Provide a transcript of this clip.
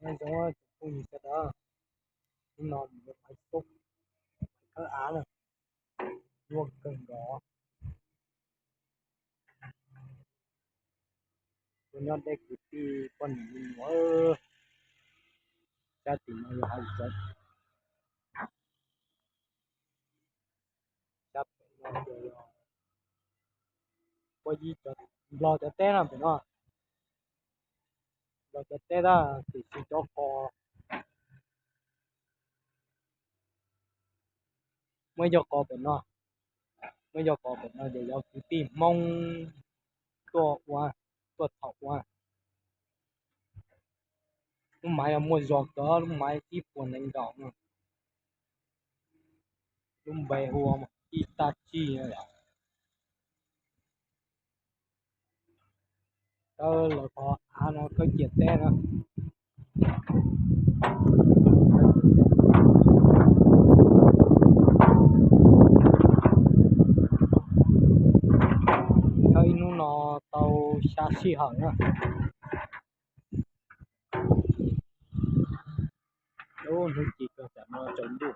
Nyob zoo tsoom phooj ywg sawv daws, hnub no mus ua xub khawb av na, nyuaj kawg nkaus. Ua nyob deb kwv tij poj niam me nyuam, sab tim no yog hav zoov, sab pem no ces yog puab yib cov, Nplog cov teb no pem no, Nplog cov teb tab sis cov qos muab yog qos pem no, muab yog qos pem no ces yog kwv tij Hmoob tuaj ua, tuaj thaum ua. Lub maiv yog muaj zog kawg, lub maiv ib puas nees nkaum no, lub npe hu ua Tij Taj Tsij no yom. Khawb lawv qhov av no khawb ciam teb no. Khawb ib hnub no tau xya sij hawm na. Lub hnub ci kawg tam no tsaus ntuj.